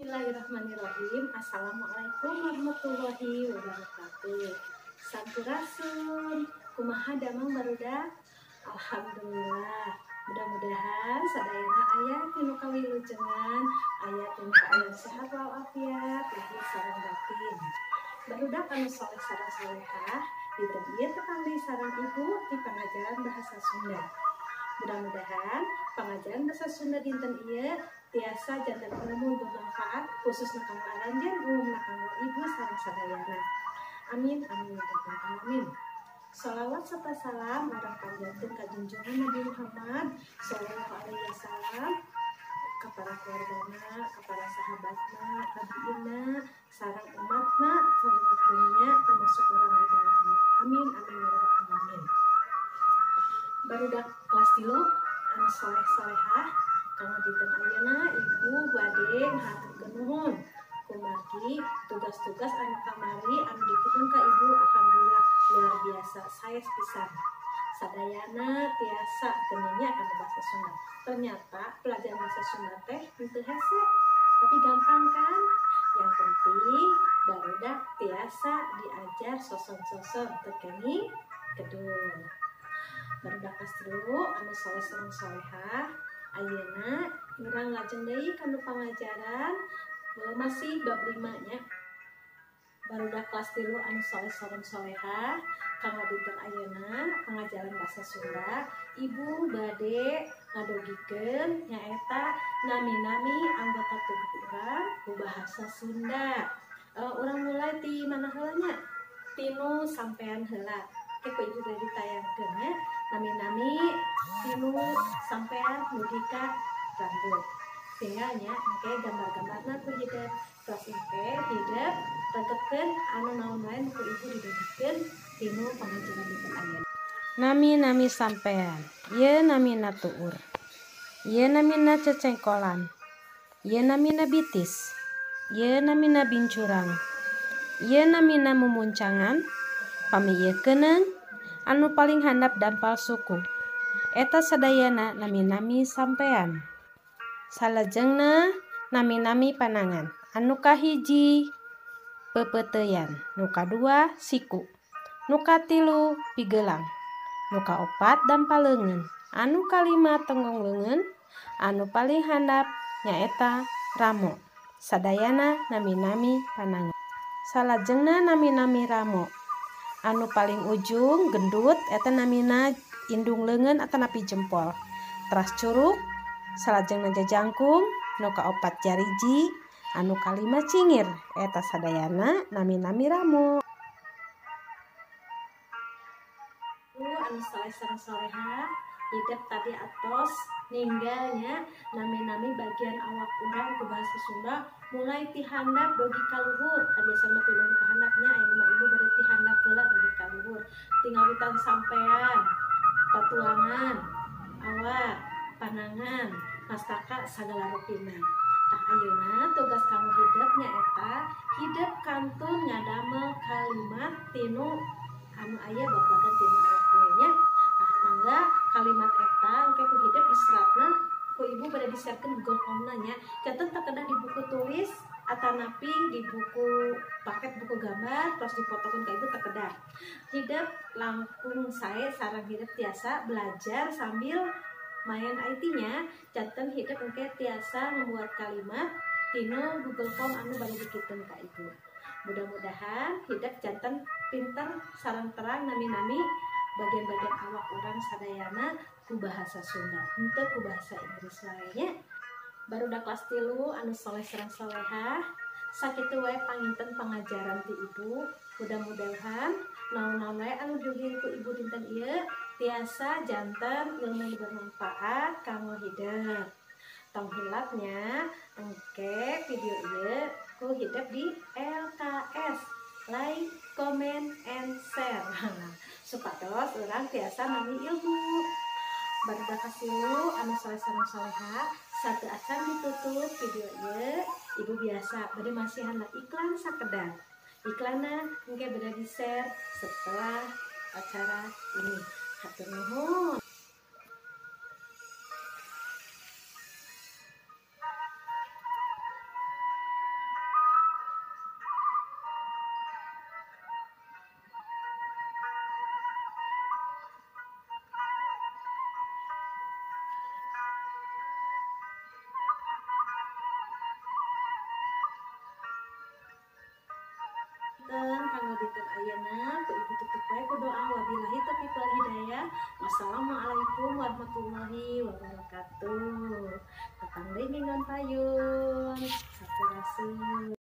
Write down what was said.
Bismillahirrahmanirrahim. Assalamualaikum warahmatullahi wabarakatuh. Sampurasun. Kumaha damang barudak? Alhamdulillah. Mudah-mudahan sadayana aya tinu kawilujengan, aya tinu kaayaan sehat walafiat, lahir sareng batin. Barudak anu soleh sareng solehah, dinten ieu tepang deui sareng ibu di pengajaran bahasa Sunda. Mudah-mudahan pengajaran bahasa Sunda dinten ieu tiasa janten ilmu bermanfaat khususna kanggo aranjeun, umumna kanggo ibu sareng sadayana. Amin amin ya rabbal alamin. Sholawat serta salam urang panjatkeun ka junjungan Nabi Muhammad sallallahu alaihi wasallam, ka para keluargana, ka para sahabatna, tabiina, sareng umatna seluruh dunia termasuk urang di dalamnya. Amin amin ya rabbal alamin. Barudak kelas 3 anu soleh solehah, kanggo dinten ayeuna ibu bade ngahaturkeun nuhun kumargi tugas-tugas anu kamari anu dikitun ka ibu, alhamdulillah luar biasa saes pisan. Sadayana tiasa geuning kana bahasa Sunda. Ternyata pelajaran bahasa Sunda teh henteu hese, tapi gampang kan? Yang penting barudak tiasa diajar soson-soson teu kenging kedul. Barudak kelas 3 anu soleh sareng solehah, ayeuna urang lajeng deui kana pangajaran masih bab 5 nya. Barudak kelas 3 anu soleh sareng solehah, kanggo dinten ayeuna pengajaran bahasa Sunda ibu bade ngadogikeun nyaeta nami-nami anggota tubuh urang ku bahasa Sunda. Urang mulai ti mana heula nya? Tinu sampean heula. Ke ku ibu bade ditayangkeun nya nami-nami tinu sampean dugi ka rambut. Tinggalnya engke gambar-gambarna ku hidep kelas engke hidep tetepkeun anu naon wae ku ibu didugikeun tinu pangajaran dinten ayeuna. Nami-nami sampean, ieu namina tuur, ieu namina cecengkolan, ieu namina bitis, ieu namina bincurang, ieu namina mumuncangan, pami ieu keuneung, anu paling handap dampal suku. Eta sadayana nami-nami sampean. Salajengna nami-nami panangan, anu kahiji pepeuteuyan, nu kadua siku, nu katilu pigelang, nu kaopat dampal leungeun, anu kalima tenggong leungeun, anu paling handap nyaeta ramo. Sadayana nami-nami panangan. Salajengna nami-nami ramo, anu paling ujung gendut eta namina indung leungeun atanapi jempol, teras curug, salajengna jajangkung, nu kaopat jariji, anu kalima cingir. Eta sadayana nami-nami ramo. Anu soleh sareng solehah, hidep tadi atos ninggalnya nami-nami bagian awak urang ku bahasa Sunda mulai ti handap dugi ka luhur. Kan biasa mah ti luhur ka handapnya, aya nama ibu bade ti handap heula dugi ka luhur. Ti ngawitan sampean, patuangan, awak, panangan, mastaka sagala rupina. Tah ayeuna tugas kanggo hidep nyaeta hidep kantun ngadamel kalimat tinu anu aya babagan tinu awak we nya. Tah mangga kalimat eta engke ku hidep diseratna ku ibu bade di-sharekeun Google Form-na nya. Janten teu kedah di buku tulis atanapi di buku paket buku gambar terus dipotokeun ka ibu teu kedah. Hidep langkung sae sareng hidep tiasa belajar sambil main IT-nya. Janten hidep engke tiasa membuat kalimat tinu Google Form anu bade dikiteun ka ibu. Mudah-mudahan hidep janten pinter sareng terang nami-nami bagian-bagian awak urang sadayana ku bahasa Sunda, henteu ku bahasa Inggris wae nya. Barudak kelas 3 anu soleh sareng solehah, sakitu wae panginten pangajaran ti ibu. Mudah-mudahan naon-naon wae anu diugi ku ibu dinten ieu tiasa janten ilmu bermanfaat kanggo hidep. Tong hilapnya engke video ieu ku hidep di LKS, like, comment, and share. Supados urang tiasa nami ilmu. Barudak kelas 3 anu soleh sareng solehah, satu acan ditutup video ieu, ibu biasa bade masihan iklan sakedap. Iklanna engke bade di-share setelah acara ini. Hatur nuhun. panginten kanggo dinten ayeuna ku ibu tutup wae ku doa wabillahi taufiq wal hidayah. Wassalamualaikum warahmatullahi wabarakatuh. Tepang deui minggon payun. Sampurasun.